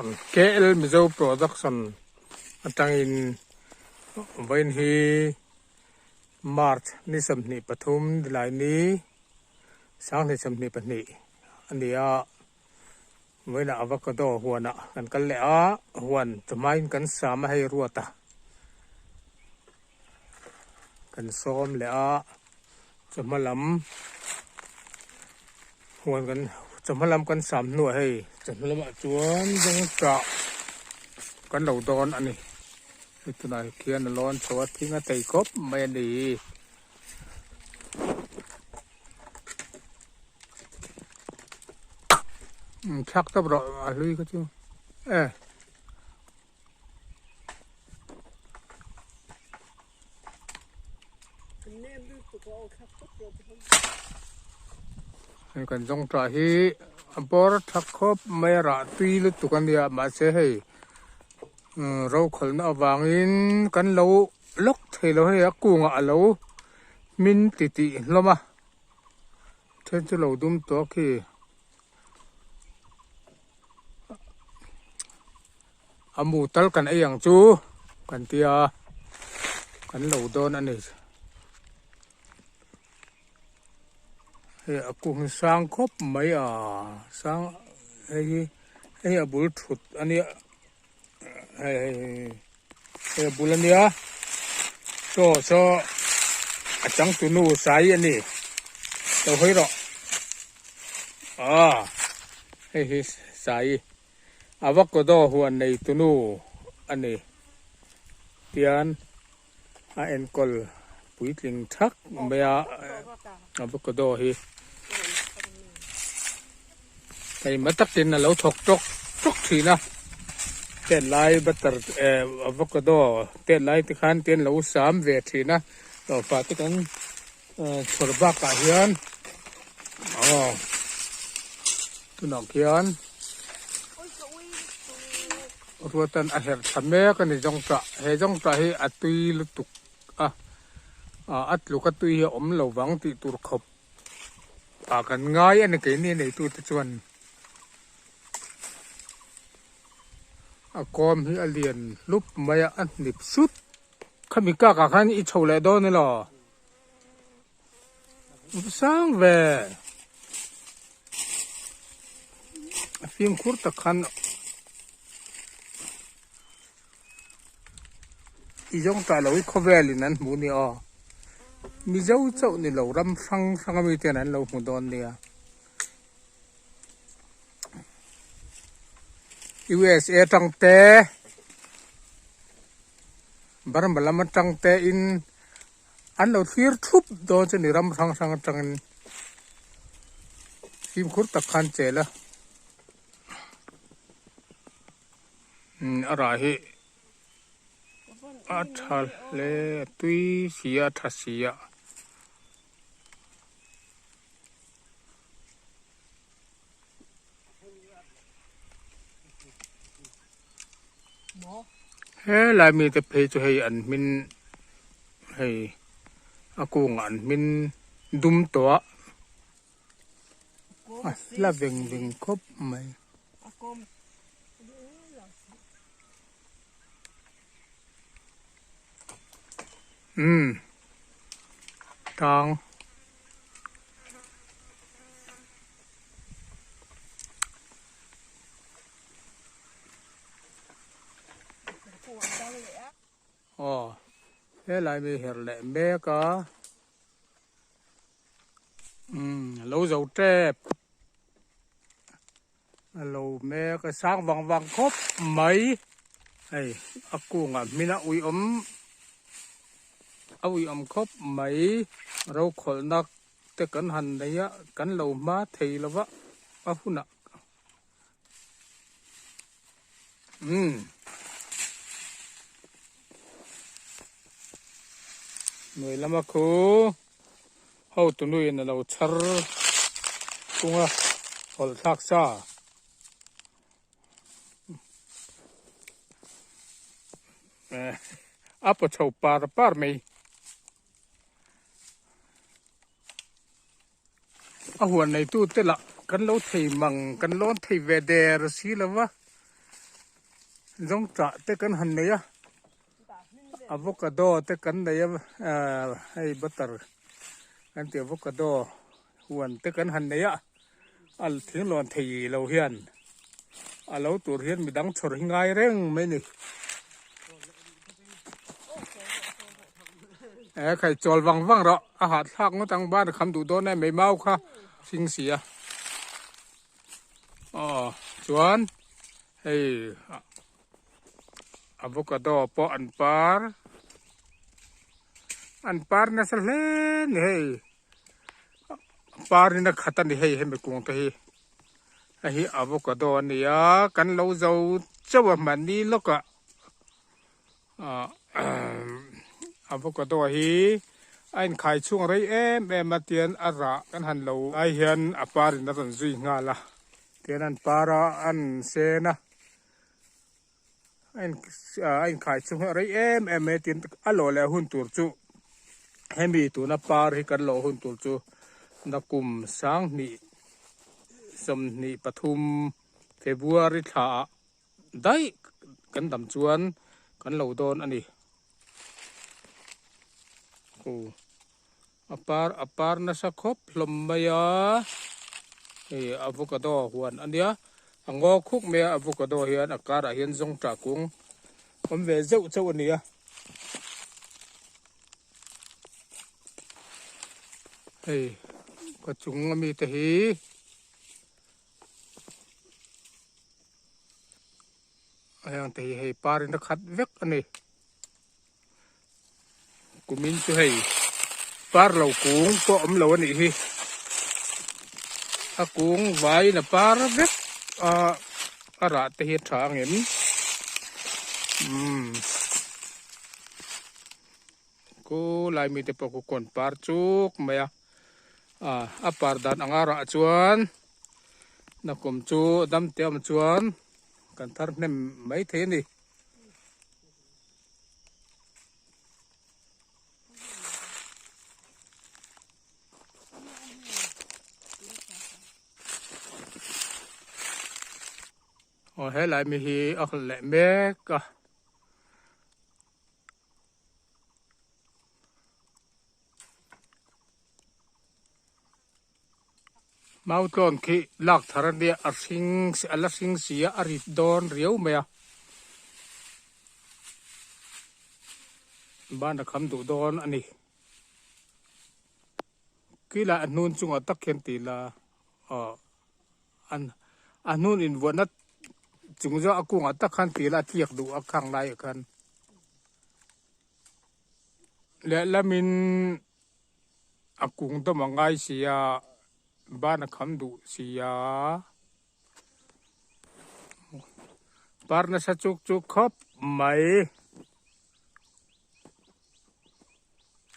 KL Mizo Production atangin vawiin hi March ni 23 nilai ni 2022 a ni a, vawiinah avocado huanah kan kal leh a, huan chawhmain kan sam a hei ruat a, kan sawm leh a, chawhma lam huan kan chawhma lam kan sam hnuah hei chawhma lamah chuan zawngṭah kan lo dawn a ni hei tunah khian a lawn chho a thing a tei khawp mai a ni. Thlak tawp rawh a hlui kha chu e. Hei kan zawng tah hi a bawr tha khawp mai a rah tui lutuk a nia mahse hei ro khawlhna avangin kan lo lawk thei lo hei a kungah a lo hmin ti tih hlawm a then chu lo dum tawh a khi. A mu tal kan ei ang chu kan tia kan lo dawn a ni. Hei a kung hi sang khawp mai a sang hei hi hei a bul thut a nia hei hei hei a bul a nia saw saw a changtunu sai a ni lo hawi rawh ah hei hi sai. Avocado huan nei tunu a ni tian a enkawl puitling thak mai a avocado hi keima takin a lo thawk tawk tawk thin a tet lai butter eh avocado tet lai te khan tian lo sam ve thin a hlawhfa te kan chhawr bakah hian aw tunah khian ruatan a herh thla mek a ni zawngtah he zawngtah hi a tui lutuk a ah a tluk a tui hi a awm lo vang tih tur khawp ah kan ngai a ni keini neitute chuan a kawm hi a lian hlup mai a a hnip sut. Khami kak ah khan i chho leh dawn elaw? Sang ve. A fimkhur tak khan i zawng tah lo i khawvel in an hmu nia aw. Mizo chauh ni lo ram hrang hrang ami ten an lo hmu dawn nia. USA atang te Burma lam atang te in an lo thlir thup dawn chu ni ram hrang hrang atangin fimkhur tak khan chel a a rah hi a tha hle a tui si a a tha si a. Helai mite phei chu hei an hmin hei a kungah an hmin dum tawh a a hla veng veng khawp mai. Umm tang. Aw helai mi her leh mek a umm lo zo tep a lo mek a sang vang vang khawp mai hei a kungah hmin a uiawm a uiawm khawp mai ro khawlhna te kan han nei a kan lo hma thei lo va a hunah umm hnuai lama khu hotu nuin a lo chhar tung a hawlh thlak sa. A paw chho par par mai. A huan neitu te lah kan lo thei mang kan lawn thei ve der si lo va. Zawngṭah te kan han nei a, avocado te kan nei a ahh hei butter kan tih avocado huan te kan han nei a, a thing lawn thei lo hian a lo tur hian midang chhawr hi ngai reng mai a ni. E khai chawl vang vang rawh a hahthlak ngawt ang ban a kham duh dawn e mai mau kha hring si a aw chuan. Hei avocado pawh an par an par nasa hle a ni hei par in a khat a ni hei hemi kung te hi hei hi avocado a ni a kan lo zo chauh a hmanni lawkah ah avocado hi a inkhai chhung rei em em a tian a rah kan han lo ai hian a par in a rawn zui nghal a. Tian an par a, an sen a, a in a inkhai chhung hi a rei em em mai a tin a lawh leh hun tur chu hemi tuna par hi kan lawh hun tur chu nakum sanghnih 23 February thla ah daih kan dam chuan kan lo dawn a ni. Aw. A par a par nasa khawp hlawm mai a hei avocado huan a nia a ngaw khuk mai a avocado hian a karah hian zawngtah kung awm ve zeuh zeuh a ni a hei ka chung ami te hi heng te hi hei par in a khat vek a ni. Kumin chu hei par lo kung pawh awm lo a nih hi a kung vaiin a par vek a a rah te hi a tha ang em umm khu lai mite pawh khu kawn par chuk mai a ah a par dan anga rah chuan nakum chu dam te awm chuan kan thar hnem mai thei a ni. Aw helai mi hi a hawlh leh mek a. Mau tlawn khi lak thar a nia a hring a la hring si a a rit dawn riau mai a ban a kham duh dawn a ni kila a hnun chungah tak hian ti la aw an a hnun invuahna chung zawh a kungah tak khan ti la a tliak duh a khang laiah khan lehlamin. A kung dawm a ngai si a, ban a kham duh si a. Par nasa chuk chuk khawp mai.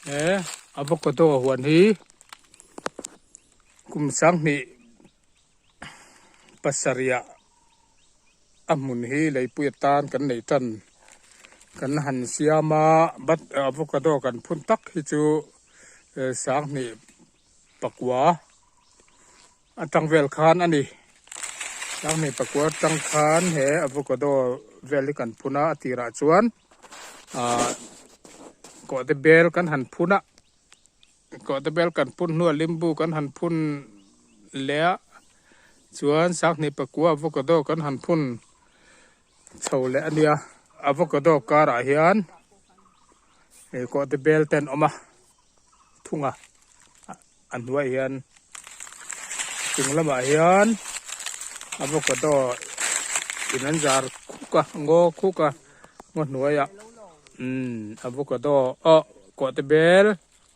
He avocado huan hi kum sanghnih pasarih ah a hmun hi leipui atan kan nei tan kan han siam a but avocado kan phun tak hi chu sanghnih pakua atang vel khan a ni sanghnih pakua atang khan he avocado vel hi kan phun a a tirah chuan ah kawhte bel kan han phun a. Kawhte bel kan phun hnuah limbu kan han phun leh a, chuan sanghnih pakua avocado kan han phun chho leh a nia. Avocado karah hian ih kawhte bel te an awm a, thung a, a hnuaiah hian chung lamah hian avocado in an zar khuk a, ngaw khuk a, ngaw hnuaiah umm avocado aw kawhte bel.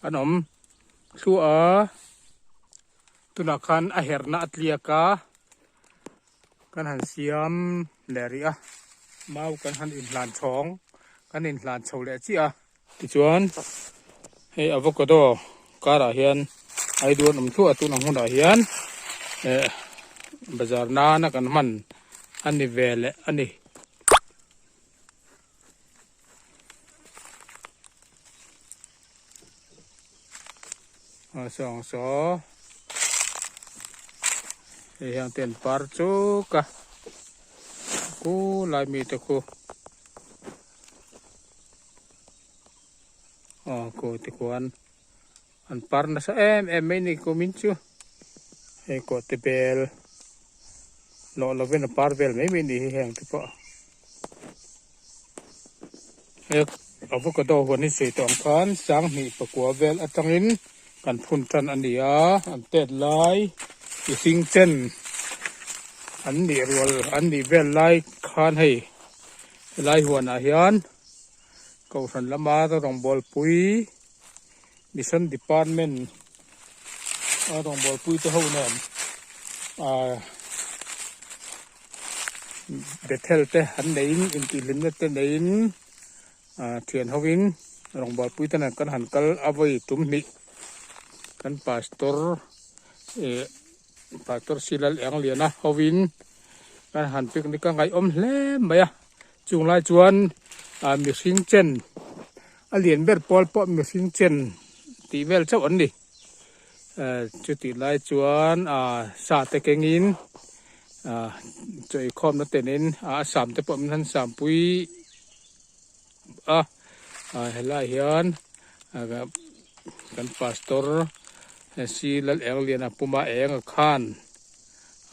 An awm thluah a, tunah khan a herhna a tliak a, kan han siam leh rih a, mau kan han inhlan chhawng, kan inhlan chho leh chiah a. Tichuan hei avocado karah hian aidu an awm thluah a, tunah hmunah hian eh bazar nana kan hman a ni ve leh a ni. Sawng saw hei hian te an par chuk a. Khu lai mi te khu aw khu tikhuan an par nasa em em mai ni kumin chu hei kawhte bel lawh lovin a par vel mai mai ni hi heng te pawh. He avocado huan hi sawi tawh ang khan sanghnih pakua vel atangin kan phun tan a ni a, an tet lai mihring chen an nih rual an nih vel lai khan hei helai huanah hian kohhran lama rawngbawlpui mission department a rawngbawlpui te ho nen ahh. Bethel te an neiin intihhlimna te neiin ah thian hovin rawngbawlpui te nen kan han kal a vawi tum hnih kan pastor eh pastor Silal Engliana hovin kan han picnic a ngaihawm hle mai a chung lai chuan ah mihring chen a lian ber pawl pawh mihring chen tih vel chauh an ni eh chutih lai chuan ah sa te kengin. Ah chaw inkhawmna tenin a sam te pawh min han sam pui a ah helaiah hian kan pastor si lal eng liana puma eng a khan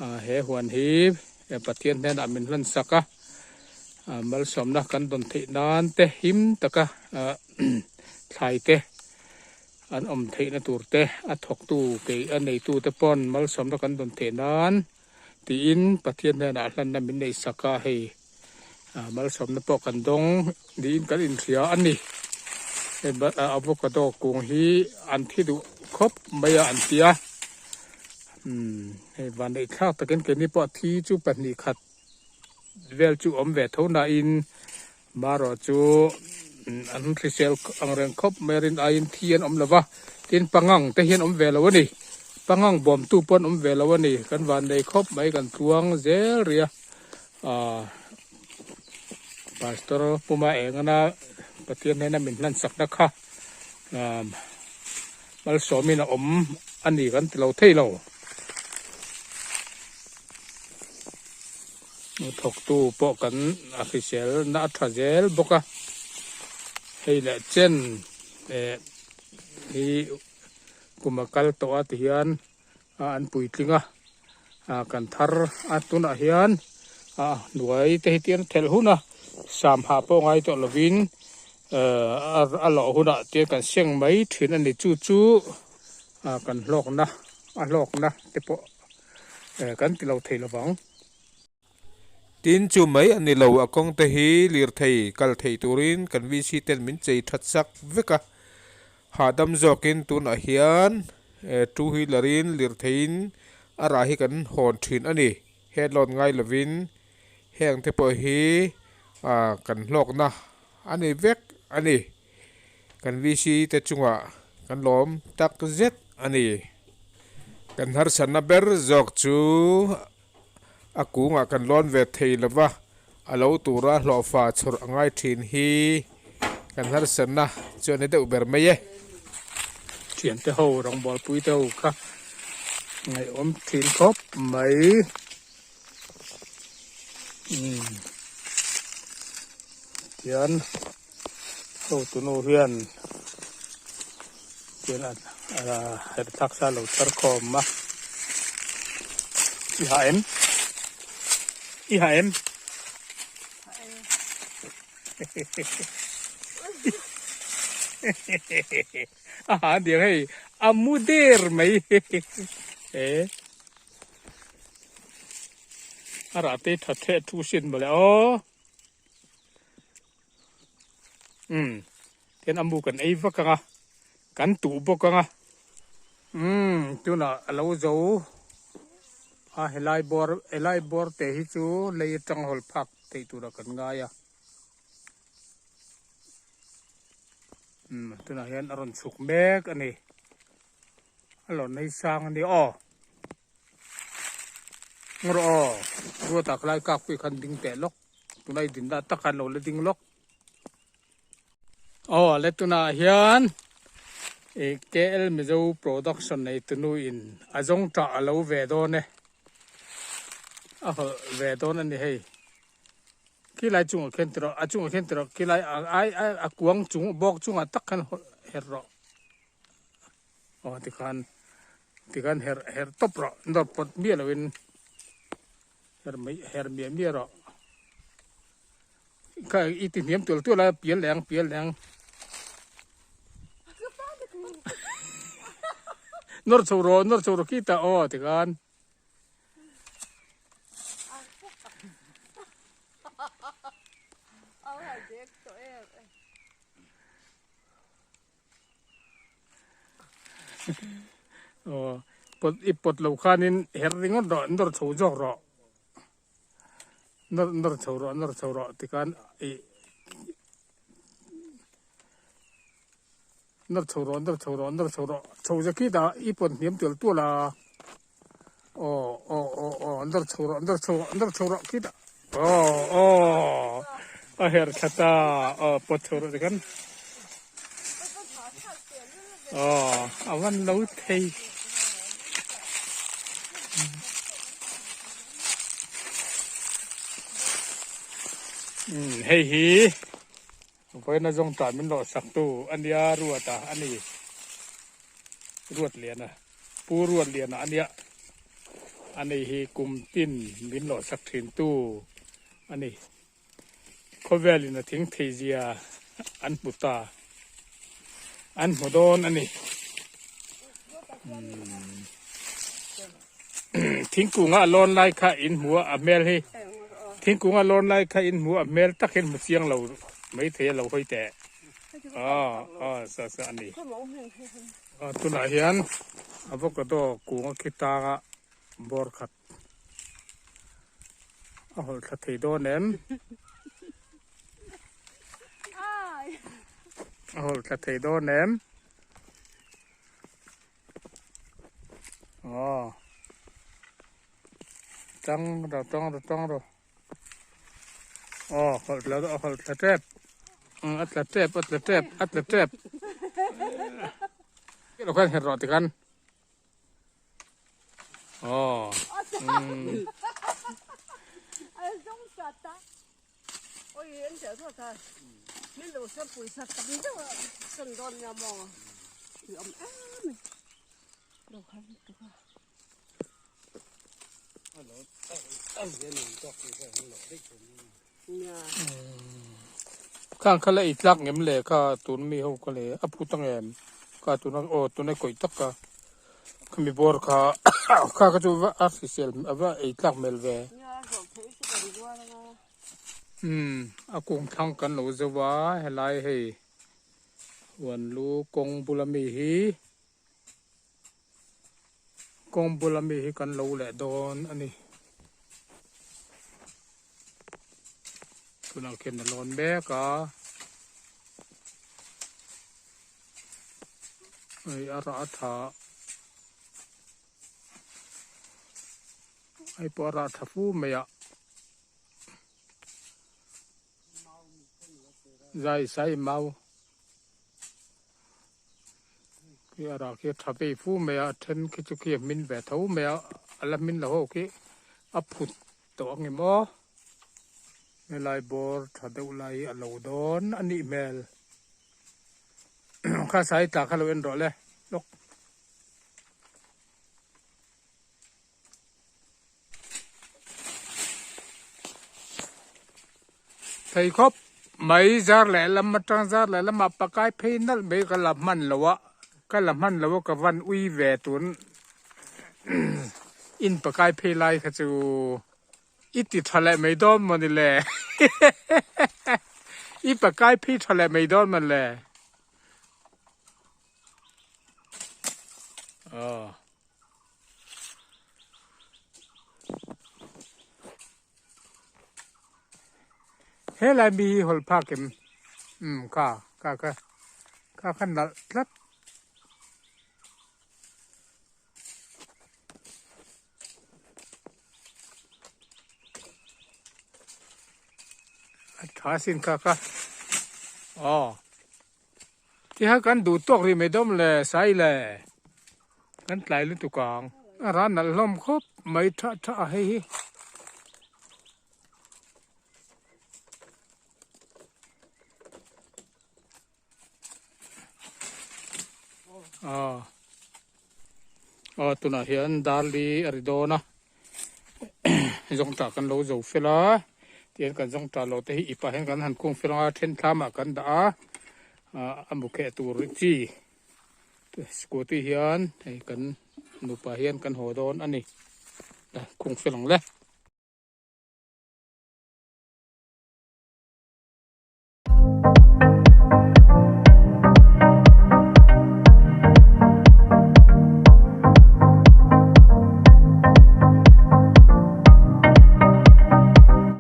ah he huan hi Pathian hnenah min hlan sak a ah malsawmna kan dawn theih nan te him taka ah thlai te. An awm theihna tur te, a thawktu kei a neitu te pawn malsawmna kan dawn theih nan tiin Pathian hnenah hlanna min neih sak a, hei malsawmna pawh kan dawng niin kan inhria a ni. Hei avocado kung hi an thi duh khawp mai a an ti a, umm hei vanneih thlak takin keini pawh thi chu pahnih khat vel chu awm ve tho nain Marawh chu an hrisel ang reng khawp mai a rin aiin thi an awm lo va, tin pangang te hian awm ve lo a ni. Pangang bawmtu pawh an awm ve lo a ni. Kan van nei khawp mai kan tluang zel rih a. Aaa Pastor Puma Engana Pathian hnena min hlan sakna kha aaa malsawmin a awm a ni kan ti lo thei lo. Thawktu pawh kan a hrisel na a tha zel bawk a, hei leh chen eh hi kum a kal tawh a ti hian an puitling a, ah kan thar a tunah hian a hnuai te hi tian thelh hun a, sam hah pawh ngai tawh lovin eh a lawh hunah te kan seng mai thin a ni chu chu ah kan hlawkna a hlawkna te pawh. Eh kan ti lo thei lovang. Tin chu mai a ni lo, a kawng te hi lirthei kal thei turin kan VC ten min chei that sak vek a, hahdam zawkin tunah hian two wheeler in lirtheiin a rah hi kan hawn thin a ni, head load ngai lovin heng te pawh hi kan hlawkna a ni vek a ni. Kan VC te chungah kan lawm tak zet a ni. Kan harsatna ber zawk chu a kungah kan lawn ve thei lo va, a lo tura hlawhfa chhawrh a ngai thin hi kan harsatna chu a ni deuh ber mai e. Thiante ho rawngbawlpui te ho kha ngaihawm thin khawp mai. Umm tian. Hotunu hian tian a herh thlak sa lo char khawm a i ha em i ha em a ha diang hei a mu der mai e a rah te tha theh thu sin mawle aw. Umm tian a mu kan ei vak ang a kan tuh bawk ang a umm tunah a lo zo a helai bawr helai bawr te hi chu lei atang hawl phak theih turah kan ngai a umm tunah hian a rawn chhuk mek a ni a lo nei sang a ni aw. Ngaw aw ruata khalai kak pui khan ding teh lawk tuna i din dah tak khan lo la ding lawk aw le tunah hian ih K_L Mizo production nei tunu in a zawng tah a lo ve dawn e a hawlh ve dawn a ni hei. Khilai chungah khian ti rawh, a chungah khian ti rawh, khilai a ai ai a kuang chung bawk chungah tak khan herh rawh. Aw tikhan tikhan herh herh tawp rawh nawr pawt miah loin herh mai herh miah miah rawh. Kha i ti hniam tual tual a pial leh ang pial leh ang. Nawr chho rawh nawr chho rawh khitah aw tikhan. Aw pawt i pawt lo khanin her ringawt rawh nawr chho zawk rawh nawr nawr chho rawh nawr chho rawh tikhan ih nawr chho rawh nawr chho rawh nawr chho rawh chho zet khitah i pawt hniam tual tual a aw aw aw aw nawr chho rawh nawr chho rawh nawr chho rawh khitah aw aw a her thla ta aw pawt chho rawh tikhan aw a van lo thei. Hei hi. Vawiina zawngtah min lawh sak tu a nia Ruata a ni. Ruatliana, Pu Ruatliana a nia. A nei hi kum tin min lawh sak thin tu a ni. Khawvelin a thing thei zia an hmu ta. An hmu dawn a ni. Thingkunga a lawn lai kha in hmu a, a hmel hi thingkunga a lawn lai kha in hmu a, a hmel tak hian hmu chiang lo maithei a lo hawi teh. Aw aw sa sa a ni. Aw tunah hian avocado kung a khi tanga bawr khat a hawlh thla thei dawn em? A hawlh thla thei dawn em? Aw tang ro tang ro tang ro aw hawlh tla a hawlh tla tep a tla tep a tla tep a tla tep lo khan her rawh tikhan aw umm. Khang kha la ei tlak ngem le kha tun mi ho kha le a phut ang em kha tuna aw tuna kawih tak kha khami bawr kha kha kha chu va a hrisel a va ei tlak hmel ve. Umm a kung thlang kan lo zo a helai hei huan lu kawng bula mi hi kawng bula mi hi kan lo leh dawn a ni tunah khian a lawn mek a hei a rah a tha hei pawh a rah tha fu mai a. Zai sai mau khi a rah khi a tha vei fu mai a a then khi chu khi a hmin ve tho mai a a la hmin lo ho khi a phut tawh ang em aw helai bawr tha deuh lai hi a lo dawn a nih hmel kha sai tla kha lo en rawh le lawk. Thei khawp mai zar leh lam atang zar leh lamah pakai phei nalh mai ka la hman lo a ka la hman lo a ka van ui ve tun in pakai phei lai kha chu i ti tha leh mai dawn maw ni le i pakai phei tha leh mai dawn maw le aw. Helai mi hi hawlh phak em umm kha kha kha kha kha nalh tlat. A tha sin kha kha aw. Tiha kan duh tawk rih mai dawm le sai le kan tlai lutuk ang. A ran nalh hlawm khawp mai tha tha a hei hi. Aw aw tunah hian darli a ri dawn a zawngtah kan lo zo fel a tihian kan zawngtah loh te hi ipah hian kan han khung fel ang a then thlamah kan dah a ah a mukheh tur chi scooty hian hei kan nupa hian kan haw dawn a ni khung fel ang le.